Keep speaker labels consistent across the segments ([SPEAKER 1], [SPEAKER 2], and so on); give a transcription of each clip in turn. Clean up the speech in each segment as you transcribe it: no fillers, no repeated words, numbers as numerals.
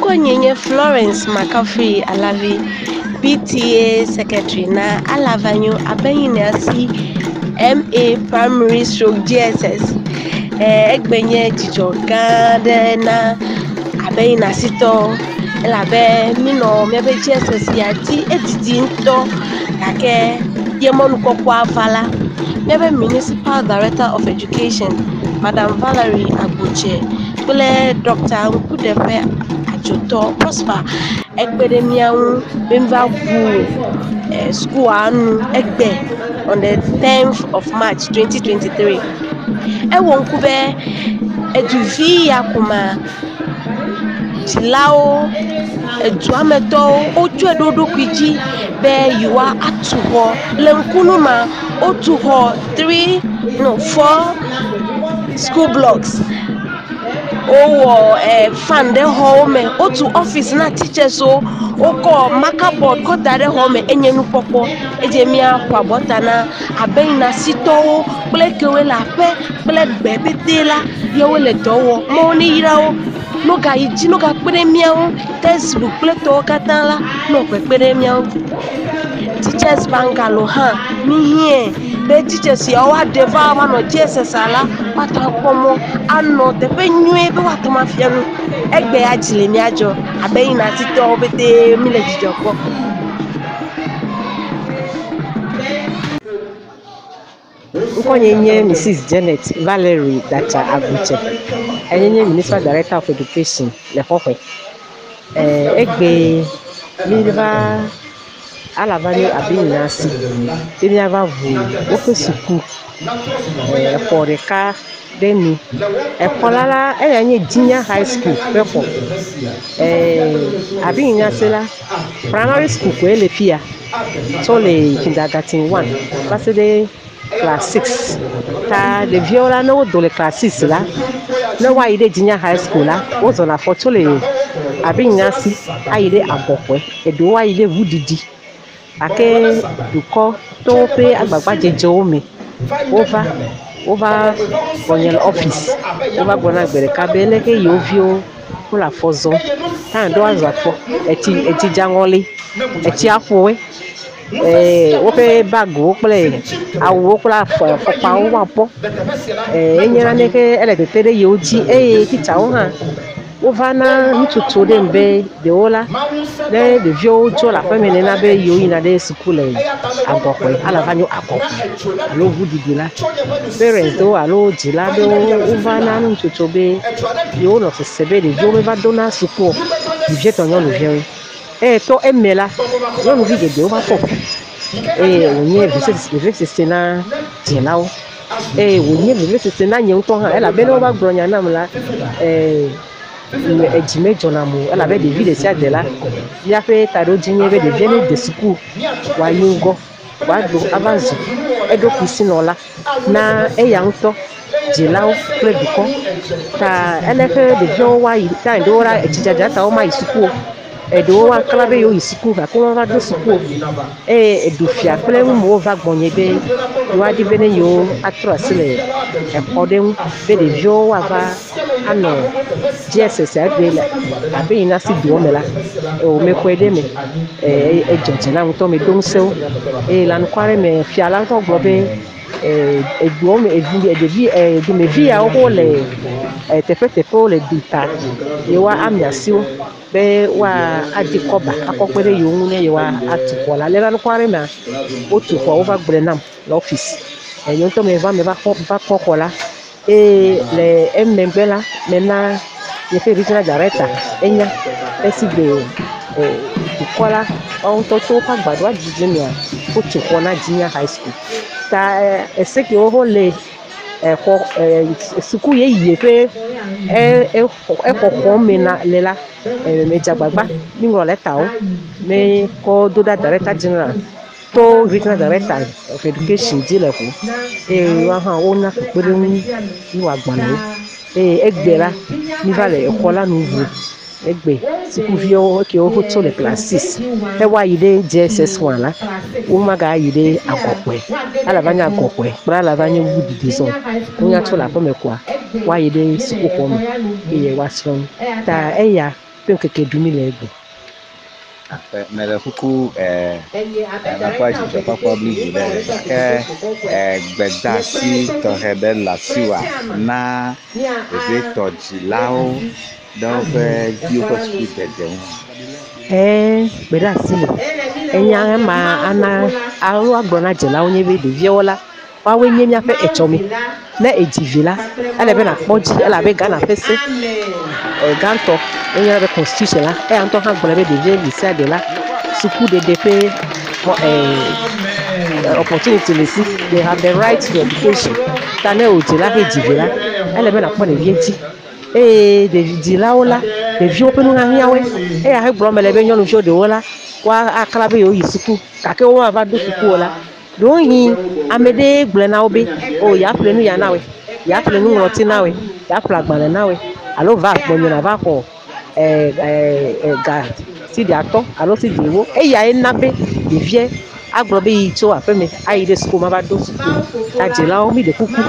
[SPEAKER 1] Ŋkɔnye nye Florence Makafui Alavi, PTA secretary na Alavanyo Abenyinasi MA Primary Stroke JSS. Egbe nye dzidzɔ gã aɖe na Abenyinasitɔwo elabe míenɔ míaƒe JSS ya dzi edidi ŋutɔ gake ye mɔnukpɔkpɔa va la, míaƒe Municipal Director of Education, Madam Valerie Agbotse kple Dr. Ŋkuɖeƒe Adzotɔ Prosper ekpe ɖe mía ŋu be míva ʋu sukua nu egbe on the 10th of March 2023. Ewɔ ŋku be eduvi ya ko ma dzilawo, eduametɔwo wotsɔe ɖo wo ɖokui dzi be yewoatu xɔ. Le ŋkunu ma, wotu xɔ tri no four school blocks. Wowɔ fan ɖe xɔwo me. Wotu ɔfisi na titserswo. Wokɔ maka bɔd kɔ da ɖe xɔ me. Enye nukpɔkpɔ. Edze míaƒo abɔta na Abenyinasitɔwo kple kewoe le aƒe kple gbe pete la ye wole dɔ wɔm. Mawu ne yra wo. Ne wogayi dzi ne wogakpe ɖe mía ŋu. Textbook kple tɔwo katã la nɔ kpekpe ɖe mía ŋu. Teachers bungalow hã míehiãe be teachers yawo woaɖe va woanɔ JSS la woate ŋu akpɔ mɔ anɔ teƒe nyuie be woate ŋu afia nu. Egbea dzi le mía dzɔ Abenyinasitɔwo pete míle dzidzɔ kpɔm.
[SPEAKER 2] Ŋkɔnye nye Mrs. Janet Valerie Datsa Agbotse. Enye nye Municipal Director of Education le Xɔxɔe. Egbe míva Alavanyo Abenyinasi be míava ʋu woƒe suku exɔ ɖeka ɖe nu. Exɔ la la eya nye Junior High School ƒe xɔ. Abenyinasi la primary school koe le fi ya tsɔ le kindergarten 1 va se ɖe class 6. Ta ɖeviawo la ne wodo le class 6 la, ne woayi ɖe Junior High School la, wozɔna afɔ tso le Abenyinasi ayi ɖe Agɔxɔe, eɖewo ayi ɖe Ŋuɖiɖi. Gake dukɔ to woƒe agbagbadzedzewo me wova wova gbɔnye le ɔfisi. Wova gblɔ nam gbe ɖeka be leke yewo viwo wole afɔ zɔm. Time ɖewo woazɔ afɔ etsi etsidzaŋɔli, etsi aƒo woe. Woƒe bagiwo kple awuwo kple afɔkpawo woakpɔ. Enye naneke ele tete ɖe yewo dzi eye titsawo hã wova na nutsotso ɖem be ɖewo la ne ɖeviwo tso le aƒeme nena be yewo yina ɖe suku le Agɔxɔe Alavanyo Agɔxɔe alo Ŋuɖiɖi la, parents ɖewo alo dzila ɖewo wova na nutsotso be yewo nɔ sese be ɖeviwo meva dona suku o, vevietɔ nyɔnuviawoe. Eye to eme la, nyɔnuvi geɖewo va fɔ fu eye wònye vevesese na dzilawo eye wònye vevesese na nye ŋutɔ hã elabe ne wova gblɔ nya nam la, edzi medzɔnam o elabe ɖevi ɖe sia ɖe la, míaƒe taɖodzi nye be ɖevia ne de suku wòayi ŋgɔ, wòaɖo ava zu eɖokuisinɔla na eya ŋutɔ, dzilawo kple dukɔ. Ta eleke ɖeviawo woayi time ɖewo la etsidzadza ta womayi suku o. Eɖewo woaklã be yewo yi suku gake womeva ɖo suku o. Eye edufia kple numewo va gbɔnye be yewoadi be ne yewo atrɔ asi le exɔ ɖe ŋu be ɖeviwo woava anɔ JSS egbe le Abenyinasi doa me la, mexɔe ɖe eme. Edzɔ dzi nam ŋutɔ medo ŋusẽ wo eye le anukware me fia la ŋutɔ gblɔ be eduawo me ɖevi dumevi yawo wole teƒeteƒewo le duta yewoa ami asi wo be woadi kɔba akɔ kpe ɖe yewo ŋu ne yewoa atu xɔ la. Le anukware mea, wotu xɔ wova gblɔe nam le ɔfisi. Nye ŋutɔ meva me va kpɔ xɔ la eye le emegbe la mena yeƒe regional director enya esi gbe dukɔ la woawo ŋutɔ tso woƒe agbadɔ dzidzi mea wotu xɔ na Junior High School. Ta ese kewo wole exɔ suku yeye ƒe exɔxɔ me na le la medze agbagba míŋlɔ lɛtawo mekɔ do ɖa director general to regional director of education dzi le ƒo eye woawo hã wona kpekpeɖeŋu míwɔ agbalẽwo eye egbe la míva le exɔ la nu ʋum. Egbe sukuviwo kewo wotso le class 6 he woayi ɖe JSS 1 la, womagayi ɖe Agɔxɔe. Alava nye Agɔxɔe kple alava nye Ŋuɖiɖi zɔ. Wonya tso le aƒeme koa, woayi ɖe sukuxɔ me eye woasrɔ̃ nu. Ta eya ƒe ŋkeke ɖum mi le egbe.
[SPEAKER 3] Mele kuku mekpɔ dzidzɔkpɔkpɔ blibo ɖe ke gbedeasi tɔxɛ ɖe le asiwòa na vevietɔ dzilawo ɖe woƒe viwo ƒe sukudede ŋu.
[SPEAKER 2] Gbedeasi le enya ma ana alo agblɔ na dzilawo nye be ɖeviawo la woawoe nye míaƒe etsɔme. Ne edzi vi la, ele be nàkpɔ dzi elabe Ghana ƒe se gãtɔ woyɔna be constitution la eya ŋutɔ hã gblɔ be ɖevi ɖe sia ɖe la sukuɖeɖe ƒe opportunity le si. They have the right to education. Ta ne wò dzila he dzi vi la, ele be nàkpɔ ɖevia dzi. Eye ɖevi dzilawo la, ɖeviwo ƒe nuhiahiãwoe. Eya he gblɔm mele be nyɔnuviwo ɖewo la, woa akla be yewo yi suku gake womava ɖo suku o la, ɖewohĩ ame ɖee gblɔe na wo be o yeaƒle nu ya na woe, yeaƒle nuŋlɔti na woe, yeaƒle agbalẽ na woe alo va gbɔnye nàva xɔ ga sidi atɔ̃ alo sidi ewo. Eyae na be ɖevia agblɔ be yi tso aƒeme ayi ɖe suku mava ɖo suku. Ta dzilawo mi ɖe kuku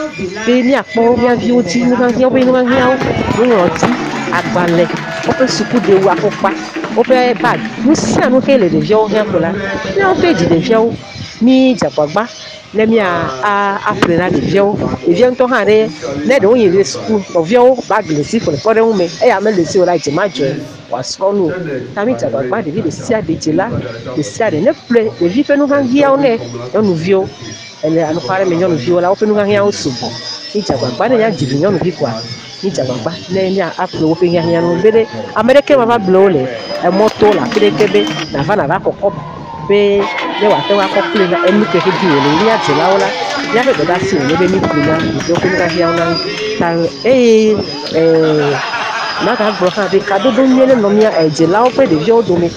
[SPEAKER 2] be míakpɔ mía viwo dzi nuhiahiã woƒe nuhiahiãwo, nuŋlɔti, agbalẽ, woƒe sukudewu, afɔkpa, woƒe bag, nu sia nu ke le ɖeviawo hiã ko la, míawo ƒe dzi ɖeviawo mi dze agbagba ne mía aƒle na ɖeviawo. Ɖevia ŋutɔ hã ɖe ne ɖewohĩ le suku nɔviawo bag le si le kpɔɖeŋu me eya mele si o la dzi madzɔe wòasrɔ̃ nu o. Ta mi dze agbagba ɖevi ɖe sia ɖe dzila ɖe sia ɖe ne ƒle ɖevi ƒe nuhiahiãwo nɛ nyɔnuviwo ele anukware me nyɔnuviwo la woƒe nuhiahiãwo sugbɔ. Mi dze agbagba ne míadzi vi nyɔnuvi koa mi dze agbagba ne mía aƒle woƒe hiahiãwo be ɖe ame ɖeke mava ble wo le emɔto le afi ɖeke be nàva nàva xɔ kɔpu be ne wòate ŋu akɔ ƒle na enu ke he di wòle. Mía dzilawo la, míaƒe gbedeasi wònye be míƒle na ɖeviwo ƒe nuhiahiãwo na wo. Ta eye magagblɔ hã be kadodo nyuie nenɔ mía dzilawo kple ɖeviawo dome.